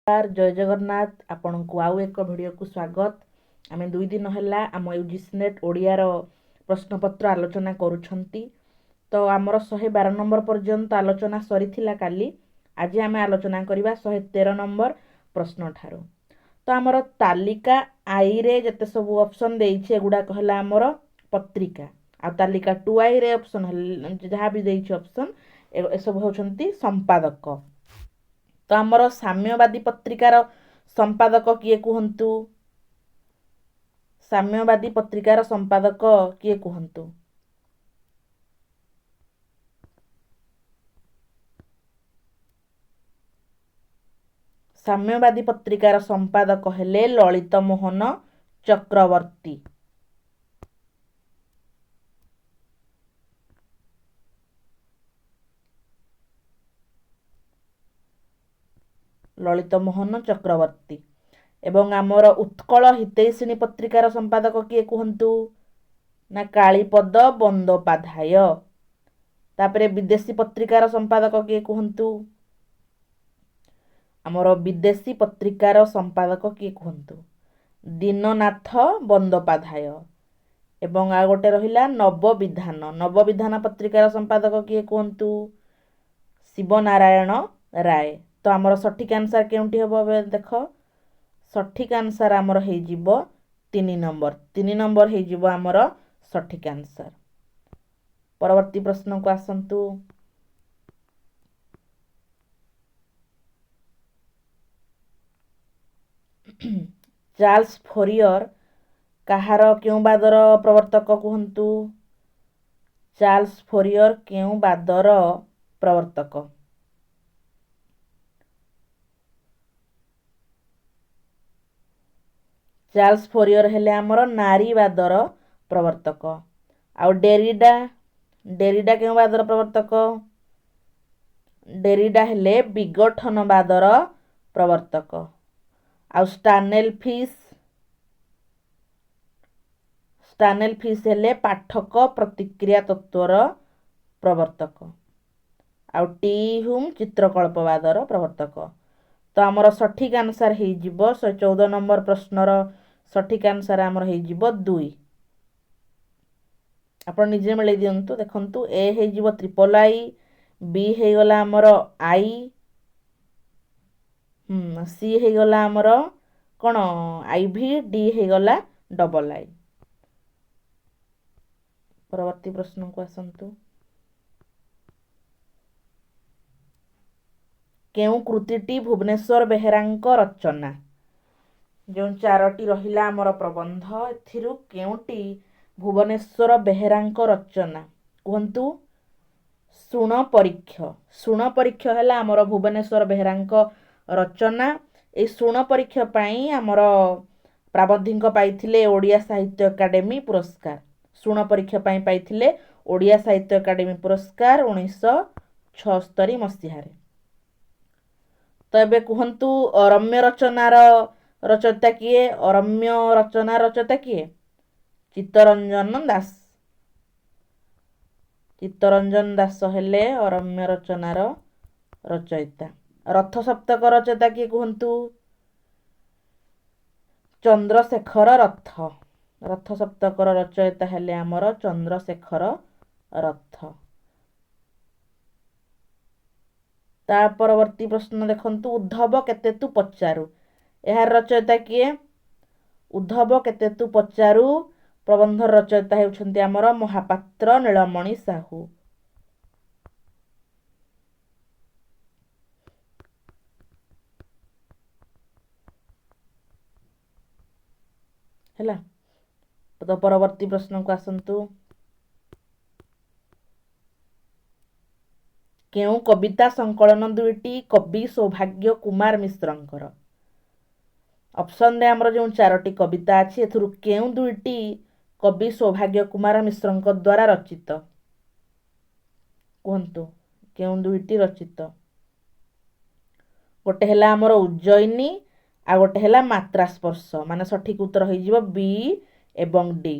ନମସ୍କାର, ଜୟ ଜଗନ୍ନାଥ। ଆପଣଙ୍କୁ ଆଉ ଏକ ଭିଡ଼ିଓକୁ ସ୍ୱାଗତ। ଆମେ 2 ଦିନ ହେଲା ଆମ ୟୁ ଜି ସି ନେଟ୍ ଓଡ଼ିଆର ପ୍ରଶ୍ନପତ୍ର ଆଲୋଚନା କରୁଛନ୍ତି। ତ ଆମର 112 ନମ୍ବର ପର୍ଯ୍ୟନ୍ତ ଆଲୋଚନା ସରିଥିଲା କାଲି। ଆଜି ଆମେ ଆଲୋଚନା କରିବା 113 ନମ୍ବର ପ୍ରଶ୍ନ ଠାରୁ। ତ ଆମର ତାଲିକା ଆଇରେ ଯେତେ ସବୁ ଅପସନ୍ ଦେଇଛି, ଏଗୁଡ଼ାକ ହେଲା ଆମର ପତ୍ରିକା, ଆଉ ତାଲିକା 2 ଆଇରେ ଅପସନ୍ ଯାହା ବି ଦେଇଛି ଅପସନ୍, ଏସବୁ ହେଉଛନ୍ତି ସମ୍ପାଦକ। ତ ଆମର ସାମ୍ୟବାଦୀ ପତ୍ରିକାର ସମ୍ପାଦକ କିଏ କୁହନ୍ତୁ? ସାମ୍ୟବାଦୀ ପତ୍ରିକାର ସମ୍ପାଦକ କିଏ କୁହନ୍ତୁ? ସାମ୍ୟବାଦୀ ପତ୍ରିକାର ସମ୍ପାଦକ ହେଲେ ଲଳିତ ମୋହନ ଚକ୍ରବର୍ତ୍ତୀ। ଲଳିତ ମୋହନ ଚକ୍ରବର୍ତ୍ତୀ। ଏବଂ ଆମର ଉତ୍କଳ ହିତୈଷିଣୀ ପତ୍ରିକାର ସମ୍ପାଦକ କିଏ କୁହନ୍ତୁ? ନା, କାଳୀପଦ ବନ୍ଦୋପାଧ୍ୟାୟ। ତାପରେ ବିଦେଶୀ ପତ୍ରିକାର ସମ୍ପାଦକ କିଏ କୁହନ୍ତୁ? ଆମର ବିଦେଶୀ ପତ୍ରିକାର ସମ୍ପାଦକ କିଏ କୁହନ୍ତୁ? ଦୀନନାଥ ବନ୍ଦୋପାଧ୍ୟାୟ। ଏବଂ ଆଉ ଗୋଟେ ରହିଲା ନବବିଧାନ। ନବବିଧାନ ପତ୍ରିକାର ସମ୍ପାଦକ କିଏ କୁହନ୍ତୁ? ଶିବନାରାୟଣ ରାୟ। ତ ଆମର ସଠିକ୍ ଆନ୍ସର୍ କେଉଁଠି ହେବ ଏବେ ଦେଖ। ସଠିକ୍ ଆନ୍ସର୍ ଆମର ହେଇଯିବ 3 ନମ୍ବର। 3 ନମ୍ବର ହେଇଯିବ ଆମର ସଠିକ୍ ଆନ୍ସର୍। ପରବର୍ତ୍ତୀ ପ୍ରଶ୍ନକୁ ଆସନ୍ତୁ। ଚାର୍ଲସ ଫୋରିୟର କାହାର କେଉଁ ବାଦର ପ୍ରବର୍ତ୍ତକ କୁହନ୍ତୁ? ଚାର୍ଲସ ଫୋରିୟର କେଉଁ ବାଦର ପ୍ରବର୍ତ୍ତକ? ଚାର୍ଲସ ଫୋରିୟର ହେଲେ ଆମର ନାରୀବାଦର ପ୍ରବର୍ତ୍ତକ। ଆଉ ଡେରିଡା, ଡେରିଡା କେଉଁ ବାଦର ପ୍ରବର୍ତ୍ତକ? ଡେରିଡା ହେଲେ ବିଗଠନବାଦର ପ୍ରବର୍ତ୍ତକ। ଆଉ ଷ୍ଟାନେଲ ଫିସ୍, ଷ୍ଟାନେଲ ଫିସ୍ ହେଲେ ପାଠକ ପ୍ରତିକ୍ରିୟା ତତ୍ତ୍ୱର ପ୍ରବର୍ତ୍ତକ। ଆଉ ଟି ହୁମ୍ ଚିତ୍ରକଳ୍ପବାଦର ପ୍ରବର୍ତ୍ତକ। ତ ଆମର ସଠିକ୍ ଆନ୍ସର୍ ହେଇଯିବ 114 ନମ୍ବର ପ୍ରଶ୍ନର ସଠିକ୍ ଆନ୍ସର୍ ଆମର ହେଇଯିବ 2। ଆପଣ ନିଜେ ମିଳେଇ ଦିଅନ୍ତୁ। ଦେଖନ୍ତୁ, ଏ ହେଇଯିବ ଟ୍ରିପଲ୍ I, ବି ହେଇଗଲା ଆମର I, C ହେଇଗଲା ଆମର କ'ଣ I V, D ହେଇଗଲା ଡବଲ୍ I. ପରବର୍ତ୍ତୀ ପ୍ରଶ୍ନକୁ ଆସନ୍ତୁ। କେଉଁ କୃତିଟି ଭୁବନେଶ୍ୱର ବେହେରାଙ୍କ ରଚନା? ଯେଉଁ 4ଟି ରହିଲା ଆମର ପ୍ରବନ୍ଧ, ଏଥିରୁ କେଉଁଟି ଭୁବନେଶ୍ୱର ବେହେରାଙ୍କ ରଚନା କୁହନ୍ତୁ? ଶୁଣ ପରୀକ୍ଷ। ଶୁଣ ପରୀକ୍ଷ ହେଲା ଆମର ଭୁବନେଶ୍ୱର ବେହେରାଙ୍କ ରଚନା। ଏଇ ଶୁଣ ପରୀକ୍ଷ ପାଇଁ ଆମର ପ୍ରାବନ୍ଧିକ ପାଇଥିଲେ ଓଡ଼ିଆ ସାହିତ୍ୟ ଏକାଡେମୀ ପୁରସ୍କାର। ଶୁଣ ପରୀକ୍ଷ ପାଇଁ ପାଇଥିଲେ ଓଡ଼ିଆ ସାହିତ୍ୟ ଏକାଡେମୀ ପୁରସ୍କାର 1976 ମସିହାରେ। ତ ଏବେ କୁହନ୍ତୁ, ଅରମ୍ୟ ରଚନାର ରଚୟିତା କିଏ? ଅରମ୍ୟ ରଚନା ରଚୟିତା କିଏ? ଚିତ୍ତରଞ୍ଜନ ଦାସ। ଚିତ୍ତରଞ୍ଜନ ଦାସ ହେଲେ ଅରମ୍ୟ ରଚନାର ରଚୟିତା। ରଥ ସପ୍ତକ ରଚୟିତା କିଏ କୁହନ୍ତୁ? ଚନ୍ଦ୍ରଶେଖର ରଥ। ରଥ ସପ୍ତକର ରଚୟିତା ହେଲେ ଆମର ଚନ୍ଦ୍ରଶେଖର ରଥ। ତା ପରବର୍ତ୍ତୀ ପ୍ରଶ୍ନ ଦେଖନ୍ତୁ। ଉଦ୍ଧବ କେତେ ତୁ ପଚାରୁ, ଏହାର ରଚୟିତା କିଏ? ଉଦ୍ଧବ କେତେ ତୁ ପଚାରୁ ପ୍ରବନ୍ଧର ରଚୟିତା ହେଉଛନ୍ତି ଆମର ମହାପାତ୍ର ନୀଳମଣି ସାହୁ। ହେଲା ତ, ପରବର୍ତ୍ତୀ ପ୍ରଶ୍ନକୁ ଆସନ୍ତୁ। କେଉଁ କବିତା ସଂକଳନ ଦୁଇଟି କବି ସୌଭାଗ୍ୟ କୁମାର ମିଶ୍ରଙ୍କର? ଅପସନରେ ଆମର ଯେଉଁ 4ଟି କବିତା ଅଛି, ଏଥିରୁ କେଉଁ ଦୁଇଟି କବି ସୌଭାଗ୍ୟ କୁମାର ମିଶ୍ରଙ୍କ ଦ୍ୱାରା ରଚିତ କୁହନ୍ତୁ? କେଉଁ ଦୁଇଟି ରଚିତ? ଗୋଟେ ହେଲା ଆମର ଉଜ୍ଜୟିନୀ, ଆଉ ଗୋଟେ ହେଲା ମାତ୍ରା ସ୍ପର୍ଶ। ମାନେ ସଠିକ ଉତ୍ତର ହେଇଯିବ ବି ଏବଂ ଡି।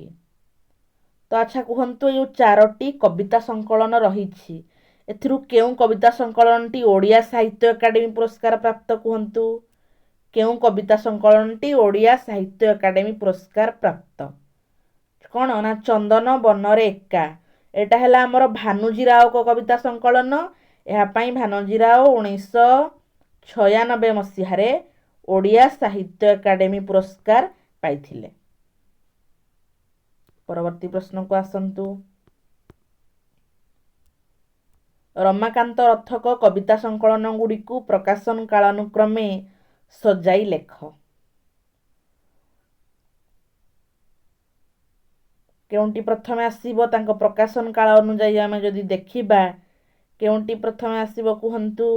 ତ ଆଚ୍ଛା କୁହନ୍ତୁ, ଏଇ ଯେଉଁ 4ଟି କବିତା ସଂକଳନ ରହିଛି, ଏଥିରୁ କେଉଁ କବିତା ସଂକଳନଟି ଓଡ଼ିଆ ସାହିତ୍ୟ ଏକାଡେମୀ ପୁରସ୍କାର ପ୍ରାପ୍ତ କୁହନ୍ତୁ? କେଉଁ କବିତା ସଂକଳନଟି ଓଡ଼ିଆ ସାହିତ୍ୟ ଏକାଡେମୀ ପୁରସ୍କାର ପ୍ରାପ୍ତ? କ'ଣ ନା ଚନ୍ଦନ ବନରେ ଏକା। ଏଇଟା ହେଲା ଆମର ଭାନୁଜୀ ରାଓଙ୍କ କବିତା ସଂକଳନ। ଏହା ପାଇଁ ଭାନୁଜୀ ରାଓ 1996 ମସିହାରେ ଓଡ଼ିଆ ସାହିତ୍ୟ ଏକାଡେମୀ ପୁରସ୍କାର ପାଇଥିଲେ। ପରବର୍ତ୍ତୀ ପ୍ରଶ୍ନକୁ ଆସନ୍ତୁ। ରମାକାନ୍ତ ରଥକ କବିତା ସଂକଳନ ଗୁଡ଼ିକୁ ପ୍ରକାଶନ କାଳାନୁକ୍ରମେ ସଜାଇ ଲେଖ। କେଉଁଟି ପ୍ରଥମେ ଆସିବ? ତାଙ୍କ ପ୍ରକାଶନ କାଳ ଅନୁଯାୟୀ ଆମେ ଯଦି ଦେଖିବା, କେଉଁଟି ପ୍ରଥମେ ଆସିବ କୁହନ୍ତୁ?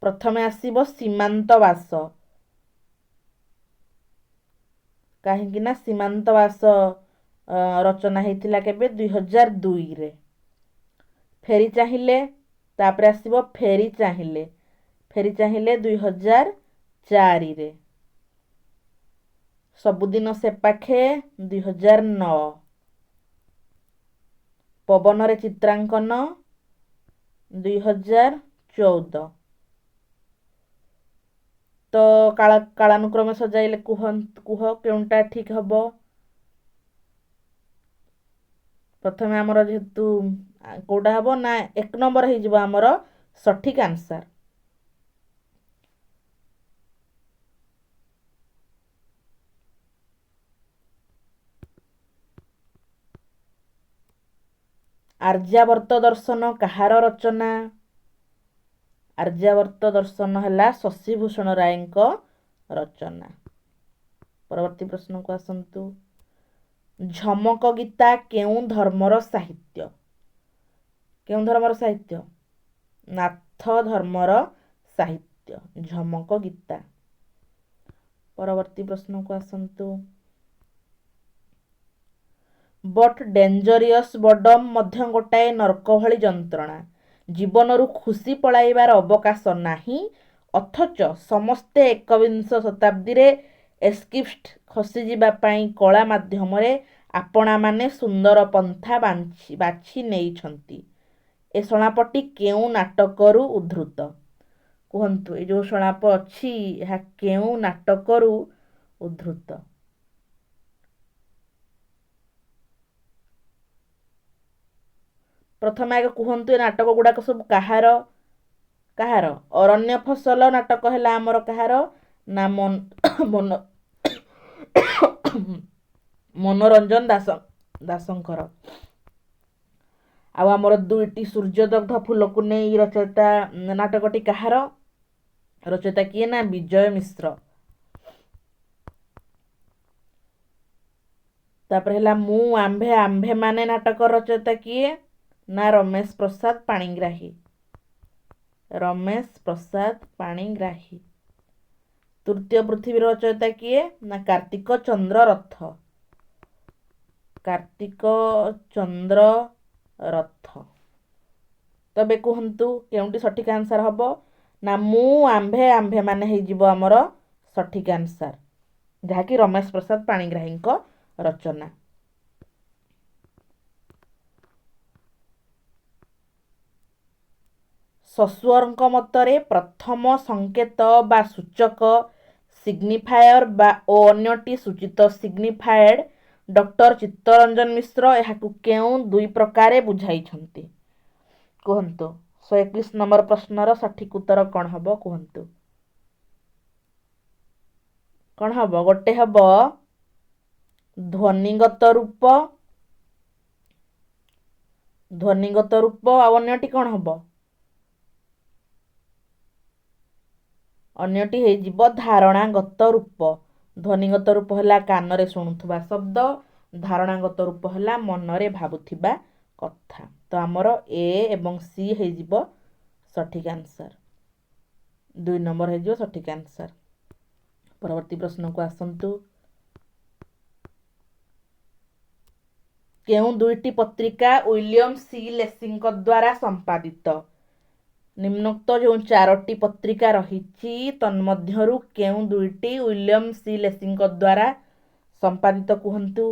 ପ୍ରଥମେ ଆସିବ ସୀମାନ୍ତବାସ। କାହିଁକି ନା ସୀମାନ୍ତବାସ ରଚନା ହେଇଥିଲା କେବେ? 2002ରେ। ଫେରି ଚାହିଁଲେ, ତାପରେ ଆସିବ ଫେରି ଚାହିଁଲେ, ଫେରି ଚାହିଁଲେ 2004ରେ। ସବୁଦିନ ସେପାଖେ 2009। ପବନରେ ଚିତ୍ରାଙ୍କନ 2014। ତ କାଳାନୁକ୍ରମେ ସଜାଇଲେ କୁହ, କେଉଁଟା ଠିକ୍ ହବ? ପ୍ରଥମେ ଆମର ଯେହେତୁ କୋଉଟା ହବ ନା 1 ନମ୍ବର ହେଇଯିବ ଆମର ସଠିକ୍ ଆନ୍ସର। ଆର୍ଯ୍ୟାବର୍ତ୍ତ ଦର୍ଶନ କାହାର ରଚନା? ଆର୍ଯ୍ୟାବର୍ତ୍ତ ଦର୍ଶନ ହେଲା ଶଶିଭୂଷଣ ରାୟଙ୍କ ରଚନା। ପରବର୍ତ୍ତୀ ପ୍ରଶ୍ନକୁ ଆସନ୍ତୁ। ଝମକ ଗୀତା କେଉଁ ଧର୍ମର ସାହିତ୍ୟ? କେଉଁ ଧର୍ମର ସାହିତ୍ୟ? ନାଥ ଧର୍ମର ସାହିତ୍ୟ ଝମକ ଗୀତା। ପରବର୍ତ୍ତୀ ପ୍ରଶ୍ନକୁ ଆସନ୍ତୁ। ବଟ୍ ଡେଞ୍ଜରିୟସ୍ ବୋର୍ଡମ୍ ମଧ୍ୟ ଗୋଟାଏ ନର୍କ ଭଳି ଯନ୍ତ୍ରଣା। ଜୀବନରୁ ଖୁସି ପଳାଇବାର ଅବକାଶ ନାହିଁ, ଅଥଚ ସମସ୍ତେ ଏକବିଂଶ ଶତାବ୍ଦୀରେ ଏସ୍କିପ୍ଷ୍ଟ ଖସିଯିବା ପାଇଁ କଳା ମାଧ୍ୟମରେ ଆପଣାମାନେ ସୁନ୍ଦର ପନ୍ଥା ବାଛି ନେଇଛନ୍ତି। ଏ ସଂଳାପଟି କେଉଁ ନାଟକରୁ ଉଦ୍ଧୃତ କୁହନ୍ତୁ? ଏ ଯେଉଁ ସଂଳାପ ଅଛି, ଏହା କେଉଁ ନାଟକରୁ ଉଦ୍ଧୃତ? ପ୍ରଥମେ ଆଗ କୁହନ୍ତୁ, ଏ ନାଟକ ଗୁଡ଼ାକ ସବୁ କାହାର କାହାର? ଅରଣ୍ୟ ଫସଲ ନାଟକ ହେଲା ଆମର କାହାର ନା ମନୋରଞ୍ଜନ ଦାସଙ୍କର। ଆଉ ଆମର ଦୁଇଟି ସୂର୍ଯ୍ୟଦଗ୍ଧ ଫୁଲକୁ ନେଇ ରଚୟିତା ନାଟକଟି କାହାର, ରଚୟିତା କିଏ ନା ବିଜୟ ମିଶ୍ର। ତାପରେ ହେଲା ମୁଁ ଆମ୍ଭେ ଆମ୍ଭେମାନେ ନାଟକ ରଚୟିତା କିଏ ନା ରମେଶ ପ୍ରସାଦ ପାଣିଗ୍ରାହୀ, ରମେଶ ପ୍ରସାଦ ପାଣିଗ୍ରାହୀ। ତୃତୀୟ ପୃଥିବୀର ରଚୟିତା କିଏ ନା କାର୍ତ୍ତିକ ଚନ୍ଦ୍ର ରଥ, କାର୍ତ୍ତିକ ଚନ୍ଦ୍ର ରଥ। ତବେ କୁହନ୍ତୁ, କେଉଁଟି ସଠିକ ଆନ୍ସର ହବ? ନା ମୁଁ ଆମ୍ଭେ ଆମ୍ଭେମାନେ ହେଇଯିବ ଆମର ସଠିକ ଆନ୍ସର, ଯାହାକି ରମେଶ ପ୍ରସାଦ ପାଣିଗ୍ରାହୀଙ୍କ ରଚନା। ସସୁଅରଙ୍କ ମତରେ ପ୍ରଥମ ସଂକେତ ବା ସୂଚକ ସିଗ୍ନିଫାୟର ବା ଓ ଅନ୍ୟଟି ସୂଚିତ ସିଗ୍ନିଫାଏଡ୍। ଡକ୍ଟର ଚିତ୍ତରଞ୍ଜନ ମିଶ୍ର ଏହାକୁ କେଉଁ ଦୁଇ ପ୍ରକାରେ ବୁଝାଇଛନ୍ତି କୁହନ୍ତୁ? 121 ନମ୍ବର ପ୍ରଶ୍ନର ସଠିକ ଉତ୍ତର କ'ଣ ହବ କୁହନ୍ତୁ? କ'ଣ ହବ? ଗୋଟେ ହବ ଧ୍ୱନିଗତ ରୂପ, ଧ୍ୱନିଗତ ରୂପ, ଆଉ ଅନ୍ୟଟି କ'ଣ ହବ? ଅନ୍ୟଟି ହେଇଯିବ ଧାରଣାଗତ ରୂପ। ଧ୍ୱନିଗତ ରୂପ ହେଲା କାନରେ ଶୁଣୁଥିବା ଶବ୍ଦ, ଧାରଣାଗତ ରୂପ ହେଲା ମନରେ ଭାବୁଥିବା କଥା। ତ ଆମର ଏ ଏବଂ ସି ହେଇଯିବ ସଠିକ ଆନ୍ସର, 2 ନମ୍ବର ହେଇଯିବ ସଠିକ ଆନ୍ସର। ପରବର୍ତ୍ତୀ ପ୍ରଶ୍ନକୁ ଆସନ୍ତୁ। କେଉଁ ଦୁଇଟି ପତ୍ରିକା ୱିଲିୟମ ସି ଲେସିଙ୍କ ଦ୍ୱାରା ସମ୍ପାଦିତ? ନିମ୍ନୋକ୍ତ ଯେଉଁ ଚାରୋଟି ପତ୍ରିକା ରହିଛି, ତନ୍ମଧ୍ୟରୁ କେଉଁ ଦୁଇଟି ୱିଲିୟମ ସି ଲେସିଙ୍କ ଦ୍ୱାରା ସମ୍ପାଦିତ କୁହନ୍ତୁ?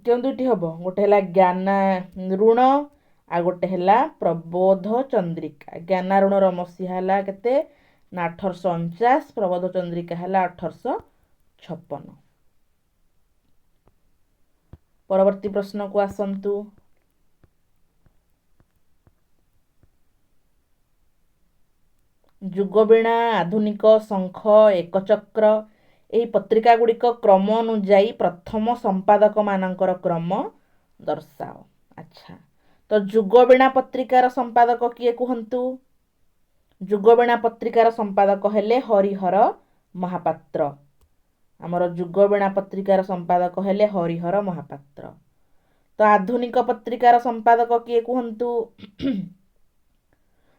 କେଉଁ ଦୁଇଟି ହବ? ଗୋଟେ ହେଲା ଜ୍ଞାନାରୁଣ, ଆଉ ଗୋଟେ ହେଲା ପ୍ରବୋଧ ଚନ୍ଦ୍ରିକା। ଜ୍ଞାନାରୁଣର ମସିହା ହେଲା କେତେ ନା 1849, ପ୍ରବୋଧ ଚନ୍ଦ୍ରିକା ହେଲା 1856। ପରବର୍ତ୍ତୀ ପ୍ରଶ୍ନକୁ ଆସନ୍ତୁ। ଯୁଗବୀଣା, ଆଧୁନିକ, ଶଙ୍ଖ, ଏକଚକ୍ର ଏହି ପତ୍ରିକା ଗୁଡ଼ିକ କ୍ରମ ଅନୁଯାୟୀ ପ୍ରଥମ ସମ୍ପାଦକମାନଙ୍କର କ୍ରମ ଦର୍ଶାଅ। ଆଚ୍ଛା, ତ ଯୁଗବୀଣା ପତ୍ରିକାର ସମ୍ପାଦକ କିଏ କୁହନ୍ତୁ? ଯୁଗବୀଣା ପତ୍ରିକାର ସମ୍ପାଦକ ହେଲେ ହରିହର ମହାପାତ୍ର। ଆମର ଯୁଗବୀଣା ପତ୍ରିକାର ସମ୍ପାଦକ ହେଲେ ହରିହର ମହାପାତ୍ର। ତ ଆଧୁନିକ ପତ୍ରିକାର ସମ୍ପାଦକ କିଏ କୁହନ୍ତୁ?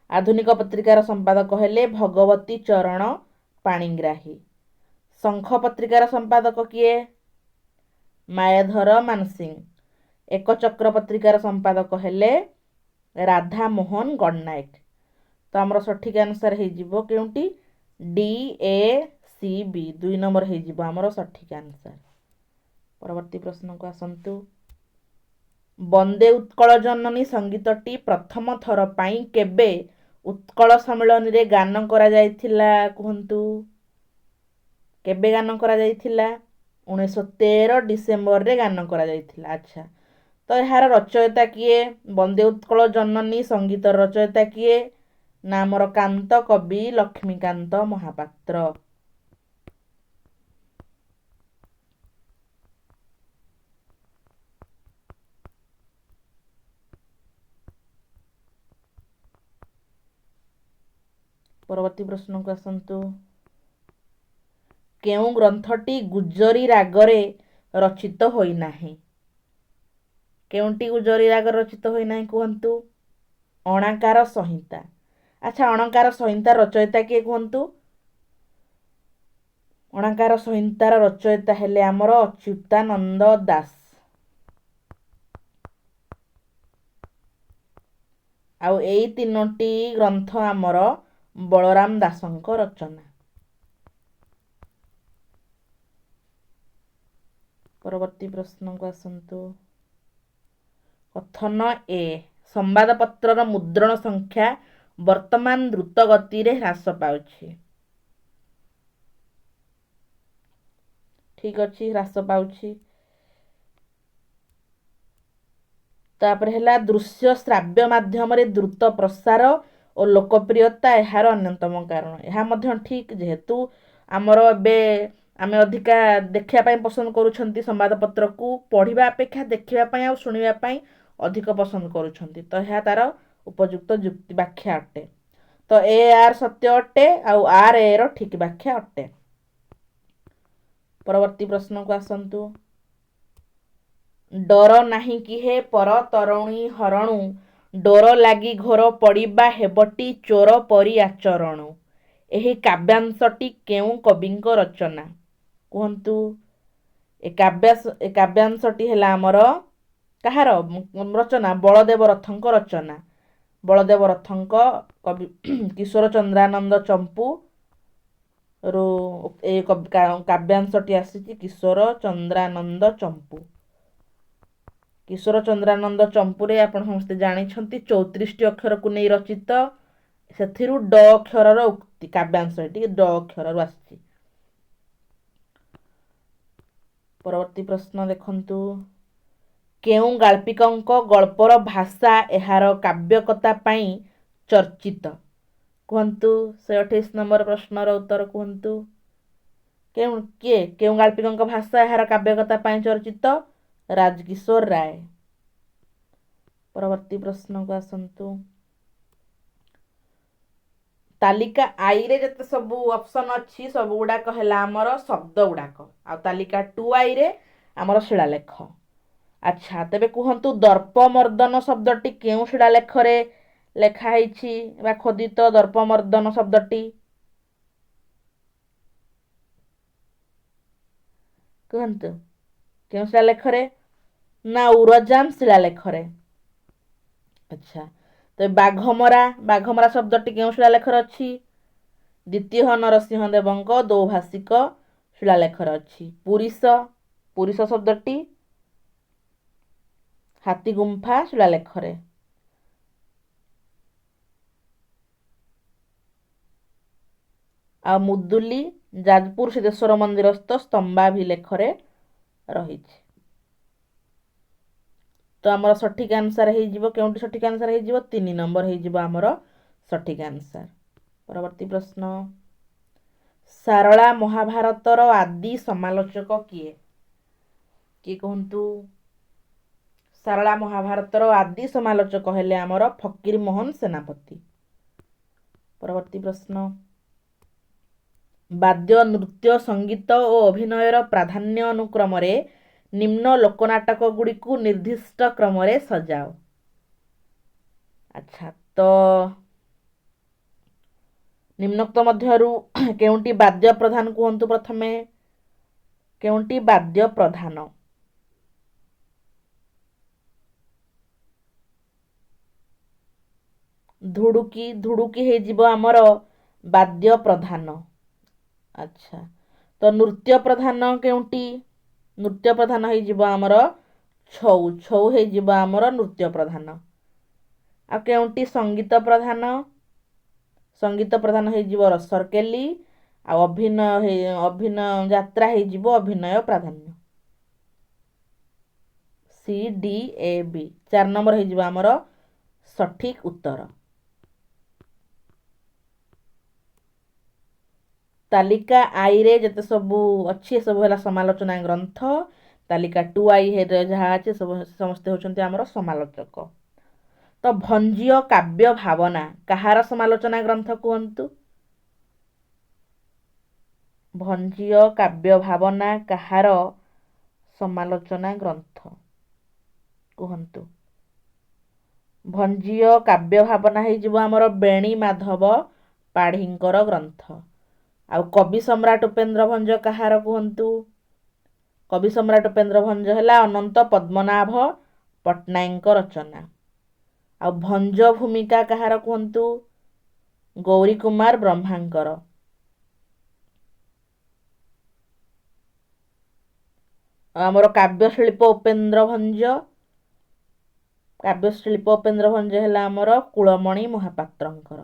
ଆଧୁନିକ ପତ୍ରିକାର ସମ୍ପାଦକ ହେଲେ ଭଗବତୀ ଚରଣ ପାଣିଗ୍ରାହୀ। ଶଙ୍ଖ ପତ୍ରିକାର ସମ୍ପାଦକ କିଏ? ମାୟାଧର ମାନସିଂହ। ଏକଚକ୍ର ପତ୍ରିକାର ସମ୍ପାଦକ ହେଲେ ରାଧାମୋହନ ଗଡ଼ନାୟକ। ତ ଆମର ସଠିକ ଆନ୍ସର ହେଇଯିବ କେଉଁଟି? D A C B, 2 number ହେଇଯିବ ଆମର ସଠିକ ଆନ୍ସର। ପରବର୍ତ୍ତୀ ପ୍ରଶ୍ନକୁ ଆସନ୍ତୁ। ବନ୍ଦେ ଉତ୍କଳ ଜନନୀ ସଙ୍ଗୀତଟି ପ୍ରଥମ ଥର ପାଇଁ କେବେ ଉତ୍କଳ ସମ୍ମିଳନୀରେ ଗାନ କରାଯାଇଥିଲା କୁହନ୍ତୁ? କେବେ ଗାନ କରାଯାଇଥିଲା? 1913 ଡିସେମ୍ବରରେ ଗାନ କରାଯାଇଥିଲା। ଆଚ୍ଛା, ତ ଏହାର ରଚୟିତା କିଏ? ବନ୍ଦେ ଉତ୍କଳ ଜନନୀ ସଙ୍ଗୀତର ରଚୟିତା କିଏ? ନା ଆମର କାନ୍ତ କବି ଲକ୍ଷ୍ମୀକାନ୍ତ ମହାପାତ୍ର। ପରବର୍ତ୍ତୀ ପ୍ରଶ୍ନକୁ ଆସନ୍ତୁ। କେଉଁ ଗ୍ରନ୍ଥଟି ଗୁଜରୀ ରାଗରେ ରଚିତ ହୋଇନାହିଁ? କେଉଁଟି ଗୁଜରୀ ରାଗରେ ରଚିତ ହୋଇନାହିଁ କୁହନ୍ତୁ? ଅଣାକାର ସଂହିତା। ଆଚ୍ଛା, ଅଣକାର ସଂହିତାର ରଚୟିତା କିଏ କୁହନ୍ତୁ? ଅଣାକାର ସଂହିତାର ରଚୟିତା ହେଲେ ଆମର ଅଚ୍ୟୁତାନନ୍ଦ ଦାସ। ଆଉ ଏଇ ତିନୋଟି ଗ୍ରନ୍ଥ ଆମର ବଳରାମ ଦାସଙ୍କ ରଚନା। ପରବର୍ତ୍ତୀ ପ୍ରଶ୍ନକୁ ଆସନ୍ତୁ। କଥନ ଏ, ସମ୍ବାଦପତ୍ରର ମୁଦ୍ରଣ ସଂଖ୍ୟା ବର୍ତ୍ତମାନ ଦ୍ରୁତ ଗତିରେ ହ୍ରାସ ପାଉଛି। ଠିକ ଅଛି, ହ୍ରାସ ପାଉଛି। ତାପରେ ହେଲା ଦୃଶ୍ୟ ଶ୍ରାବ୍ୟ ମାଧ୍ୟମରେ ଦ୍ରୁତ ପ୍ରସାର ଓ ଲୋକପ୍ରିୟତା ଏହାର ଅନ୍ୟତମ କାରଣ। ଏହା ମଧ୍ୟ ଠିକ, ଯେହେତୁ ଆମର ଏବେ ଆମେ ଅଧିକା ଦେଖିବା ପାଇଁ ପସନ୍ଦ କରୁଛନ୍ତି, ସମ୍ବାଦପତ୍ରକୁ ପଢ଼ିବା ଅପେକ୍ଷା ଦେଖିବା ପାଇଁ ଆଉ ଶୁଣିବା ପାଇଁ ଅଧିକ ପସନ୍ଦ କରୁଛନ୍ତି। ତ ଏହା ତାର ଉପଯୁକ୍ତ ଯୁକ୍ତି ବ୍ୟାଖ୍ୟା ଅଟେ। ତ ଏ ଆର୍ ସତ୍ୟ ଅଟେ ଆଉ ଆର୍ ଏ ର ଠିକ ବ୍ୟାଖ୍ୟା ଅଟେ। ପରବର୍ତ୍ତୀ ପ୍ରଶ୍ନକୁ ଆସନ୍ତୁ। ଡର ନାହିଁ କି ହେ ପର ତରୁଣୀ ହରଣୁ, ଡୋର ଲାଗି ଘୋର ପଡ଼ିବା ହେବଟି ଚୋର ପରି ଆଚରଣୁ। ଏହି କାବ୍ୟାଂଶଟି କେଉଁ କବିଙ୍କ ରଚନା କୁହନ୍ତୁ? ଏ କାବ୍ୟାଂଶଟି ହେଲା ଆମର କାହାର ରଚନା? ବଳଦେବ ରଥଙ୍କ ରଚନା। ବଳଦେବ ରଥଙ୍କ କବି କିଶୋର ଚନ୍ଦ୍ରାନନ୍ଦ ଚମ୍ପୁ ରୁ ଏ କାବ୍ୟାଂଶଟି ଆସିଛି। କିଶୋର ଚନ୍ଦ୍ରାନନ୍ଦ ଚମ୍ପୁ। କିଶୋର ଚନ୍ଦ୍ରାନନ୍ଦ ଚମ୍ପୁରେ ଆପଣ ସମସ୍ତେ ଜାଣିଛନ୍ତି 34ଟି ଅକ୍ଷରକୁ ନେଇ ରଚିତ, ସେଥିରୁ ଡ ଅକ୍ଷରର ଉକ୍ତି କାବ୍ୟାଂଶ ଏଠି ଡ ଅକ୍ଷରରୁ ଆସିଛି। ପରବର୍ତ୍ତୀ ପ୍ରଶ୍ନ ଦେଖନ୍ତୁ। କେଉଁ ଗାଳ୍ପିକଙ୍କ ଗଳ୍ପର ଭାଷା ଏହାର କାବ୍ୟକତା ପାଇଁ ଚର୍ଚ୍ଚିତ କୁହନ୍ତୁ? 128 ନମ୍ବର ପ୍ରଶ୍ନର ଉତ୍ତର କୁହନ୍ତୁ। କେଉଁ କିଏ କେଉଁ ଗାଳ୍ପିକଙ୍କ ଭାଷା ଏହାର କାବ୍ୟକତା ପାଇଁ ଚର୍ଚ୍ଚିତ? ରାଜକିଶୋର ରାୟ। ପରବର୍ତ୍ତୀ ପ୍ରଶ୍ନକୁ ଆସନ୍ତୁ। ତାଲିକା ଆଇରେ ଯେତେ ସବୁ ଅପସନ୍ ଅଛି ସବୁ ଗୁଡ଼ାକ ହେଲା ଆମର ଶବ୍ଦ ଗୁଡ଼ାକ, ଆଉ ତାଲିକା ଟୁ ଆଇରେ ଆମର ଶିଳାଲେଖ। ଆଚ୍ଛା, ତେବେ କୁହନ୍ତୁ ଦର୍ପମର୍ଦ୍ଦନ ଶବ୍ଦଟି କେଉଁ ଶିଳାଲେଖରେ ଲେଖା ହେଇଛି ବା ଖୋଦିତ? ଦର୍ପମର୍ଦ୍ଦନ ଶବ୍ଦଟି କୁହନ୍ତୁ କେଉଁ ଶିଳାଲେଖରେ? ନା ଉରଜାମ ଶିଳାଲେଖରେ। ଆଚ୍ଛା, ତ ବାଘମରା, ବାଘମରା ଶବ୍ଦଟି କେଉଁ ଶିଳାଲେଖରେ ଅଛି? ଦ୍ୱିତୀୟ ନରସିଂହ ଦେବଙ୍କ ଦୋଭାଷିକ ଶିଳାଲେଖରେ ଅଛି। ପୁରିଷ, ପୁରିଷ ଶବ୍ଦଟି ହାତୀଗୁମ୍ଫା ଶିଳାଲେଖରେ। ଆଉ ମୁଦୁଲି ଯାଜପୁର ସିଦ୍ଧେଶ୍ୱର ମନ୍ଦିରସ୍ଥ ସ୍ତମ୍ଭାଭିଲେଖରେ ରହିଛି। ତ ଆମର ସଠିକ୍ ଆନ୍ସର୍ ହେଇଯିବ, କେଉଁଟି ସଠିକ୍ ଆନ୍ସର୍ ହେଇଯିବ? 3 ନମ୍ବର ହେଇଯିବ ଆମର ସଠିକ୍ ଆନ୍ସର୍। ପରବର୍ତ୍ତୀ ପ୍ରଶ୍ନ, ସାରଳା ମହାଭାରତର ଆଦି ସମାଲୋଚକ କିଏ? କିଏ କୁହନ୍ତୁ? ସାରଳା ମହାଭାରତର ଆଦି ସମାଲୋଚକ ହେଲେ ଆମର ଫକୀର ମୋହନ ସେନାପତି। ପରବର୍ତ୍ତୀ ପ୍ରଶ୍ନ, ବାଦ୍ୟ, ନୃତ୍ୟ, ସଙ୍ଗୀତ ଓ ଅଭିନୟର ପ୍ରାଧାନ୍ୟ ଅନୁକ୍ରମରେ ନିମ୍ନ ଲୋକନାଟକ ଗୁଡ଼ିକୁ ନିର୍ଦ୍ଦିଷ୍ଟ କ୍ରମରେ ସଜାଅ। ଆଚ୍ଛା, ତ ନିମ୍ନୋକ୍ତ ମଧ୍ୟରୁ କେଉଁଟି ବାଦ୍ୟ ପ୍ରଧାନ କୁହନ୍ତୁ ପ୍ରଥମେ? କେଉଁଟି ବାଦ୍ୟ ପ୍ରଧାନ? ଧୁଡୁକି। ଧୁଡୁକି ହେଇଯିବ ଆମର ବାଦ୍ୟ ପ୍ରଧାନ। ଆଚ୍ଛା, ତ ନୃତ୍ୟ ପ୍ରଧାନ କେଉଁଟି? ନୃତ୍ୟ ପ୍ରଧାନ ହେଇଯିବ ଆମର ଛଉ। ଛଉ ହେଇଯିବ ଆମର ନୃତ୍ୟ ପ୍ରଧାନ। ଆଉ କେଉଁଟି ସଙ୍ଗୀତ ପ୍ରଧାନ? ସଙ୍ଗୀତ ପ୍ରଧାନ ହେଇଯିବ ରସରକେଲି। ଆଉ ଅଭିନୟ ଅଭିନୟ ଯାତ୍ରା ହେଇଯିବ ଅଭିନୟ ପ୍ରାଧାନ୍ୟ। C D A B, 4 number ହେଇଯିବ ଆମର ସଠିକ୍ ଉତ୍ତର। ତାଲିକା ଆଇରେ ଯେତେ ସବୁ ଅଛି ଏସବୁ ହେଲା ସମାଲୋଚନା ଗ୍ରନ୍ଥ। ତାଲିକା 2 ଆଇରେ ଯାହା ଅଛି ସବୁ ସମସ୍ତେ ହେଉଛନ୍ତି ଆମର ସମାଲୋଚକ। ତ ଭଞ୍ଜୀୟ କାବ୍ୟ ଭାବନା କାହାର ସମାଲୋଚନା ଗ୍ରନ୍ଥ କୁହନ୍ତୁ? ଭଞ୍ଜୀୟ କାବ୍ୟ ଭାବନା କାହାର ସମାଲୋଚନା ଗ୍ରନ୍ଥ କୁହନ୍ତୁ? ଭଞ୍ଜୀୟ କାବ୍ୟ ଭାବନା ହେଇଯିବ ଆମର ବେଣୀ ମାଧବ ପାଢ଼ୀଙ୍କର ଗ୍ରନ୍ଥ। ଆଉ କବି ସମ୍ରାଟ ଉପେନ୍ଦ୍ର ଭଞ୍ଜ କାହାର କୁହନ୍ତୁ? କବି ସମ୍ରାଟ ଉପେନ୍ଦ୍ର ଭଞ୍ଜ ହେଲା ଅନନ୍ତ ପଦ୍ମନାଭ ପଟ୍ଟନାୟକଙ୍କ ରଚନା। ଆଉ ଭଞ୍ଜ ଭୂମିକା କାହାର କୁହନ୍ତୁ? ଗୌରୀ କୁମାର ବ୍ରହ୍ମାଙ୍କର। ଆମର କାବ୍ୟଶିଳ୍ପ ଉପେନ୍ଦ୍ର ଭଞ୍ଜ, କାବ୍ୟଶିଳ୍ପ ଉପେନ୍ଦ୍ର ଭଞ୍ଜ ହେଲା ଆମର କୁଳମଣି ମହାପାତ୍ରଙ୍କର।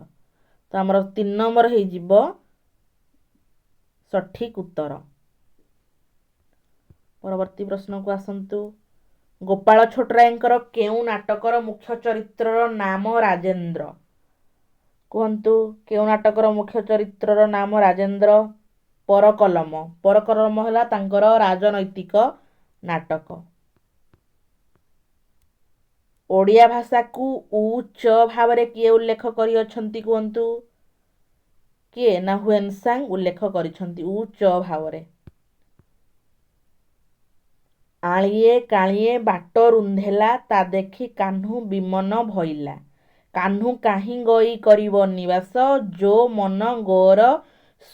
ତ ଆମର 3 ନମ୍ବର ହେଇଯିବ ସଠିକ୍ ଉତ୍ତର। ପରବର୍ତ୍ତୀ ପ୍ରଶ୍ନକୁ ଆସନ୍ତୁ। ଗୋପାଳ ଛୋଟରାୟଙ୍କର କେଉଁ ନାଟକର ମୁଖ୍ୟ ଚରିତ୍ରର ନାମ ରାଜେନ୍ଦ୍ର କୁହନ୍ତୁ? କେଉଁ ନାଟକର ମୁଖ୍ୟ ଚରିତ୍ରର ନାମ ରାଜେନ୍ଦ୍ର? ପରକଲମ। ପରକଲମ ହେଲା ତାଙ୍କର ରାଜନୈତିକ ନାଟକ। ଓଡ଼ିଆ ଭାଷାକୁ ଉଚ୍ଚ ଭାବରେ କିଏ ଉଲ୍ଲେଖ କରିଅଛନ୍ତି କୁହନ୍ତୁ? କିଏ ନା ହୁଏନସାଂ ଉଲ୍ଲେଖ କରିଛନ୍ତି ଉଚ୍ଚ ଭାବରେ। ଆଳିଏ କାଳିଏ ବାଟ ରୁନ୍ଧେଲା, ତା ଦେଖି କାହ୍ନୁ ବିମନ ଭଇଲା। କାହ୍ନୁ କାହିଁ ଗଇ କରିବ ନିବାସ, ଯୋ ମନ ଗୋର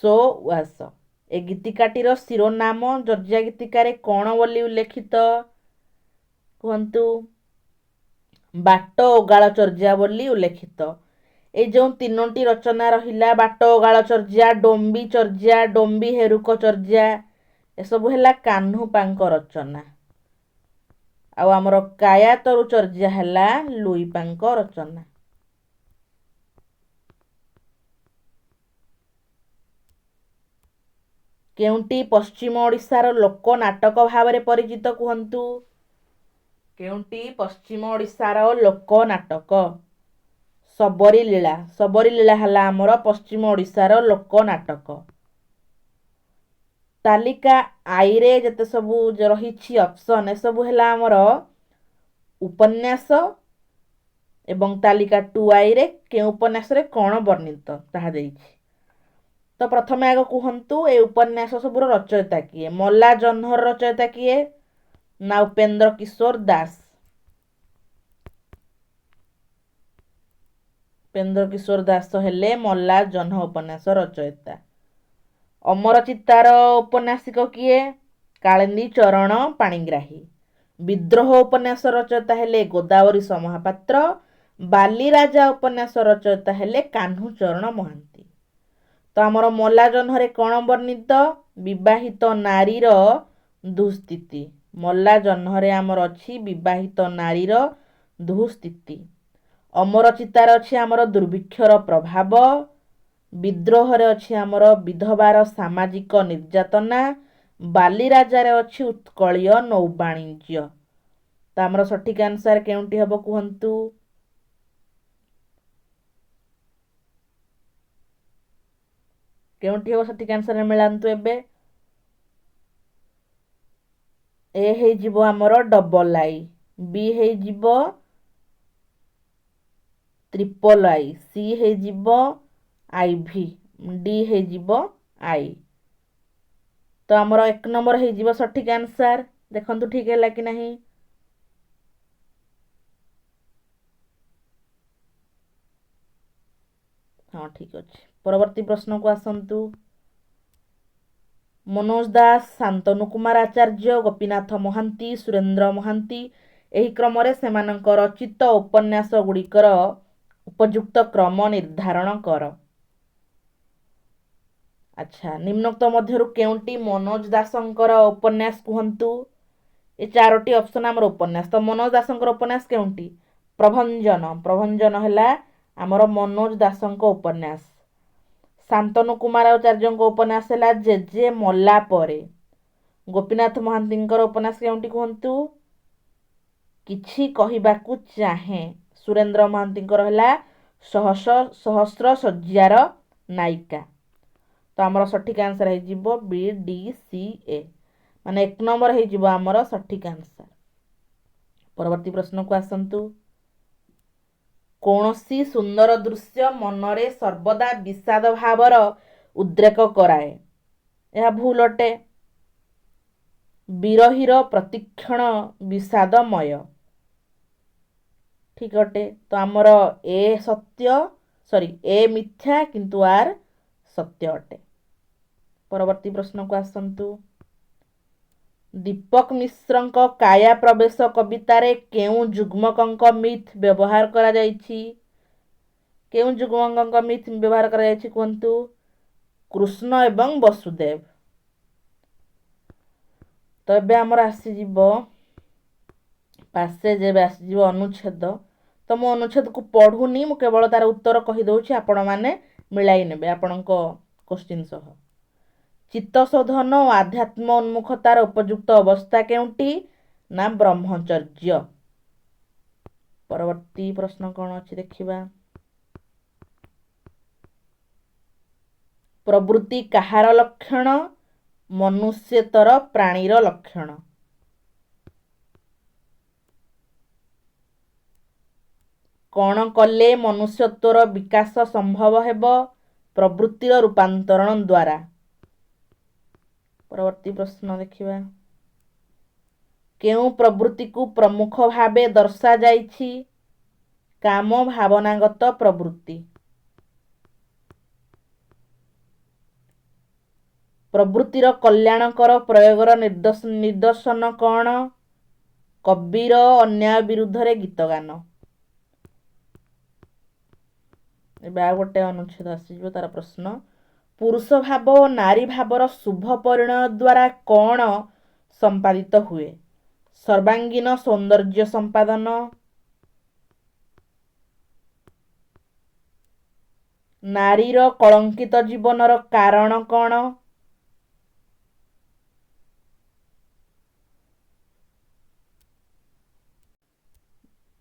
ସୋ ଉଆସ। ଏ ଗୀତିକାଟିର ଶିରୋନାମ ଚର୍ଯ୍ୟା ଗୀତିକାରେ କ'ଣ ବୋଲି ଉଲ୍ଲେଖିତ କୁହନ୍ତୁ? ବାଟ ଓଗାଳ ଚର୍ଯ୍ୟା ବୋଲି ଉଲ୍ଲେଖିତ। ଏଇ ଯେଉଁ 3ଟି ରଚନା ରହିଲା, ବାଟ ଓଗାଳ ଚର୍ଯ୍ୟା, ଡୋମ୍ବି ଚର୍ଯ୍ୟା, ଡୋମ୍ବି ହେରୁକ ଚର୍ଯ୍ୟା, ଏସବୁ ହେଲା କାହ୍ନୁପାଙ୍କ ରଚନା। ଆଉ ଆମର କାୟାତରୁ ଚର୍ଯ୍ୟା ହେଲା ଲୁଇପାଙ୍କ ରଚନା। କେଉଁଟି ପଶ୍ଚିମ ଓଡ଼ିଶାର ଲୋକ ନାଟକ ଭାବରେ ପରିଚିତ କୁହନ୍ତୁ? କେଉଁଟି ପଶ୍ଚିମ ଓଡ଼ିଶାର ଲୋକ ନାଟକ? ଶବରୀ ଲୀଳା। ଶବରୀ ଲୀଳା ହେଲା ଆମର ପଶ୍ଚିମ ଓଡ଼ିଶାର ଲୋକ ନାଟକ। ତାଲିକା ଆଇରେ ଯେତେ ସବୁ ରହିଛି ଅପସନ୍ ଏସବୁ ହେଲା ଆମର ଉପନ୍ୟାସ, ଏବଂ ତାଲିକା 2 ଆଇରେ କେଉଁ ଉପନ୍ୟାସରେ କ'ଣ ବର୍ଣ୍ଣିତ ତାହା ଦେଇଛି। ତ ପ୍ରଥମେ ଆଗ କୁହନ୍ତୁ ଏ ଉପନ୍ୟାସ ସବୁର ରଚୟିତା କିଏ? ମଲା ଜହ୍ନର ରଚୟିତା କିଏ? ନା ଉପେନ୍ଦ୍ର କିଶୋର ଦାସ। ଉପେନ୍ଦ୍ର କିଶୋର ଦାସ ହେଲେ ମଲା ଜହ୍ନ ଉପନ୍ୟାସ ରଚୟିତା। ଅମର ଚିତାର ଉପନ୍ୟାସିକ କିଏ? କାଳିନ୍ଦୀ ଚରଣ ପାଣିଗ୍ରାହୀ। ବିଦ୍ରୋହ ଉପନ୍ୟାସ ରଚୟିତା ହେଲେ ଗୋଦାବରୀଶ ମହାପାତ୍ର। ବାଲିରାଜା ଉପନ୍ୟାସ ରଚୟିତା ହେଲେ କାହ୍ନୁଚରଣ ମହାନ୍ତି। ତ ଆମର ମଲା ଜହ୍ନରେ କ'ଣ ବର୍ଣ୍ଣିତ? ବିବାହିତ ନାରୀର ଦୁଃସ୍ଥିତି। ମଲା ଜହ୍ନରେ ଆମର ଅଛି ବିବାହିତ ନାରୀର ଦୁଃସ୍ଥିତି। ଅମର ଚିତାର ଅଛି ଆମର ଦୁର୍ଭିକ୍ଷର ପ୍ରଭାବ। ବିଦ୍ରୋହରେ ଅଛି ଆମର ବିଧବାର ସାମାଜିକ ନିର୍ଯାତନା। ବାଲିରାଜାରେ ଅଛି ଉତ୍କଳୀୟ ନୌବାଣିଜ୍ୟ। ତ ଆମର ସଠିକ୍ ଆନ୍ସର୍ କେଉଁଟି ହେବ କୁହନ୍ତୁ? କେଉଁଟି ହେବ ସଠିକ୍ ଆନ୍ସର୍ ମିଳାନ୍ତୁ ଏବେ। ଏ ହେଇଯିବ ଆମର ଡବଲ୍ I, ବି ହେଇଯିବ ତ୍ରିପଲ୍ I, C ହେଇଯିବ I V, D ହେଇଯିବ I. ତ ଆମର 1 ନମ୍ବର ହେଇଯିବ ସଠିକ୍ ଆନ୍ସର୍। ଦେଖନ୍ତୁ ଠିକ୍ ହେଲା କି ନାହିଁ। ହଁ, ଠିକ୍ ଅଛି। ପରବର୍ତ୍ତୀ ପ୍ରଶ୍ନକୁ ଆସନ୍ତୁ। ମନୋଜ ଦାସ, ଶାନ୍ତନୁ କୁମାର ଆଚାର୍ଯ୍ୟ, ଗୋପୀନାଥ ମହାନ୍ତି, ସୁରେନ୍ଦ୍ର ମହାନ୍ତି ଏହି କ୍ରମରେ ସେମାନଙ୍କ ରଚିତ ଉପନ୍ୟାସ ଗୁଡ଼ିକର ଉପଯୁକ୍ତ କ୍ରମ ନିର୍ଦ୍ଧାରଣ କର। ଆଚ୍ଛା, ନିମ୍ନୋକ୍ତ ମଧ୍ୟରୁ କେଉଁଟି ମନୋଜ ଦାସଙ୍କର ଉପନ୍ୟାସ କୁହନ୍ତୁ? ଏ 4ଟି ଅପସନ୍ ଆମର ଉପନ୍ୟାସ। ତ ମନୋଜ ଦାସଙ୍କର ଉପନ୍ୟାସ କେଉଁଟି? ପ୍ରଭଞ୍ଜନ। ପ୍ରଭଞ୍ଜନ ହେଲା ଆମର ମନୋଜ ଦାସଙ୍କ ଉପନ୍ୟାସ। ଶାନ୍ତନୁ କୁମାର ଆଚାର୍ଯ୍ୟଙ୍କ ଉପନ୍ୟାସ ହେଲା ଜେଜେ ମଲା ପରେ। ଗୋପୀନାଥ ମହାନ୍ତିଙ୍କର ଉପନ୍ୟାସ କେଉଁଟି କୁହନ୍ତୁ? କିଛି କହିବାକୁ ଚାହେଁ। ସୁରେନ୍ଦ୍ର ମହାନ୍ତିଙ୍କର ହେଲା ସହସ୍ର ଶଯ୍ୟାର ନାୟିକା। ତ ଆମର ସଠିକ୍ ଆନ୍ସର୍ ହେଇଯିବ ବି ଡି ସି ଏ, ମାନେ 1 ନମ୍ବର ହେଇଯିବ ଆମର ସଠିକ୍ ଆନ୍ସର୍। ପରବର୍ତ୍ତୀ ପ୍ରଶ୍ନକୁ ଆସନ୍ତୁ। କୌଣସି ସୁନ୍ଦର ଦୃଶ୍ୟ ମନରେ ସର୍ବଦା ବିଷାଦ ଭାବର ଉଦ୍ରେକ କରାଏ, ଏହା ଭୁଲ ଅଟେ। ବିରହୀର ପ୍ରତିକ୍ଷଣ ବିଷାଦମୟ, ଠିକ୍ ଅଟେ। ତ ଆମର ଏ ସତ୍ୟ, ସରି, ଏ ମିଥ୍ୟା, କିନ୍ତୁ ଆର୍ ସତ୍ୟ ଅଟେ। ପରବର୍ତ୍ତୀ ପ୍ରଶ୍ନକୁ ଆସନ୍ତୁ। ଦୀପକ ମିଶ୍ରଙ୍କ କାୟା ପ୍ରବେଶ କବିତାରେ କେଉଁ ଯୁଗ୍ମକଙ୍କ ମିଥ୍ ବ୍ୟବହାର କରାଯାଇଛି? କେଉଁ ଯୁଗ୍ମକଙ୍କ ମିଥ୍ ବ୍ୟବହାର କରାଯାଇଛି କୁହନ୍ତୁ? କୃଷ୍ଣ ଏବଂ ବସୁଦେବ। ତ ଏବେ ଆମର ଆସିଯିବ ପାସେଜ, ଏବେ ଆସିଯିବ ଅନୁଚ୍ଛେଦ। ତ ମୁଁ ଅନୁଚ୍ଛେଦକୁ ପଢ଼ୁନି, ମୁଁ କେବଳ ତାର ଉତ୍ତର କହିଦେଉଛି, ଆପଣମାନେ ମିଳାଇ ନେବେ ଆପଣଙ୍କ କୋଶ୍ଚିନ୍ ସହ। ଚିତ୍ତଶୋଧନ ଓ ଆଧ୍ୟାତ୍ମ ଉନ୍ମୁଖତାର ଉପଯୁକ୍ତ ଅବସ୍ଥା କେଉଁଟି? ନା ବ୍ରହ୍ମଚର୍ଯ୍ୟ। ପରବର୍ତ୍ତୀ ପ୍ରଶ୍ନ କ'ଣ ଅଛି ଦେଖିବା। ପ୍ରବୃତ୍ତି କାହାର ଲକ୍ଷଣ? ମନୁଷ୍ୟେତର ପ୍ରାଣୀର ଲକ୍ଷଣ। କ'ଣ କଲେ ମନୁଷ୍ୟତ୍ୱର ବିକାଶ ସମ୍ଭବ ହେବ? ପ୍ରବୃତ୍ତିର ରୂପାନ୍ତରଣ ଦ୍ୱାରା। ପରବର୍ତ୍ତୀ ପ୍ରଶ୍ନ ଦେଖିବା। କେଉଁ ପ୍ରବୃତ୍ତିକୁ ପ୍ରମୁଖ ଭାବେ ଦର୍ଶାଯାଇଛି? କାମ ଭାବନାଗତ ପ୍ରବୃତ୍ତି। ପ୍ରବୃତ୍ତିର କଲ୍ୟାଣକର ପ୍ରୟୋଗର ନିଦର୍ଶନ କ'ଣ? କବିର ଅନ୍ୟାୟ ବିରୁଦ୍ଧରେ ଗୀତ ଗାନ। ଏବେ ଆଉ ଗୋଟେ ଅନୁଚ୍ଛେଦ ଆସିଯିବ, ତାର ପ୍ରଶ୍ନ। ପୁରୁଷ ଭାବ ଓ ନାରୀ ଭାବର ଶୁଭ ପରିଣୟ ଦ୍ୱାରା କ'ଣ ସମ୍ପାଦିତ ହୁଏ? ସର୍ବାଙ୍ଗୀନ ସୌନ୍ଦର୍ଯ୍ୟ ସମ୍ପାଦନ। ନାରୀର କଳଙ୍କିତ ଜୀବନର କାରଣ କ'ଣ?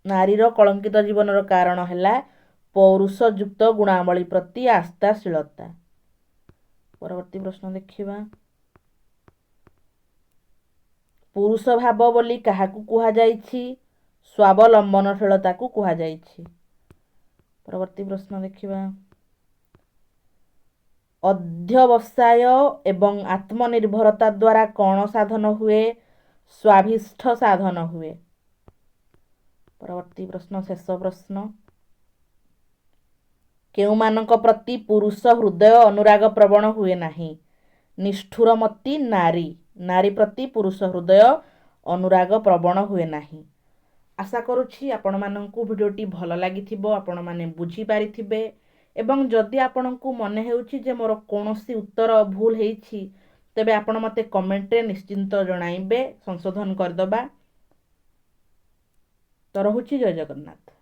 ନାରୀର କଳଙ୍କିତ ଜୀବନର କାରଣ ହେଲା ପୌରୁଷଯୁକ୍ତ ଗୁଣାବଳୀ ପ୍ରତି ଆସ୍ଥାଶୀଳତା। ପରବର୍ତ୍ତୀ ପ୍ରଶ୍ନ ଦେଖିବା। ପୁରୁଷ ଭାବ ବୋଲି କାହାକୁ କୁହାଯାଇଛି? ସ୍ୱାବଲମ୍ବନଶୀଳତାକୁ କୁହାଯାଇଛି। ପରବର୍ତ୍ତୀ ପ୍ରଶ୍ନ ଦେଖିବା। ଅଧ୍ୟବସାୟ ଏବଂ ଆତ୍ମନିର୍ଭରତା ଦ୍ୱାରା କ'ଣ ସାଧନ ହୁଏ? ସ୍ୱାଭିଷ୍ଠ ସାଧନ ହୁଏ। ପରବର୍ତ୍ତୀ ପ୍ରଶ୍ନ, ଶେଷ ପ୍ରଶ୍ନ। କେଉଁମାନଙ୍କ ପ୍ରତି ପୁରୁଷ ହୃଦୟ ଅନୁରାଗ ପ୍ରବଣ ହୁଏ ନାହିଁ? ନିଷ୍ଠୁରମତି ନାରୀ। ନାରୀ ପ୍ରତି ପୁରୁଷ ହୃଦୟ ଅନୁରାଗ ପ୍ରବଣ ହୁଏ ନାହିଁ। ଆଶା କରୁଛି ଆପଣମାନଙ୍କୁ ଭିଡ଼ିଓଟି ଭଲ ଲାଗିଥିବ, ଆପଣମାନେ ବୁଝିପାରିଥିବେ, ଏବଂ ଯଦି ଆପଣଙ୍କୁ ମନେ ହେଉଛି ଯେ ମୋର କୌଣସି ଉତ୍ତର ଭୁଲ ହେଇଛି, ତେବେ ଆପଣ ମୋତେ କମେଣ୍ଟରେ ନିଶ୍ଚିନ୍ତ ଜଣାଇବେ, ସଂଶୋଧନ କରିଦେବା। ତ ରହୁଛି, ଜୟ ଜଗନ୍ନାଥ।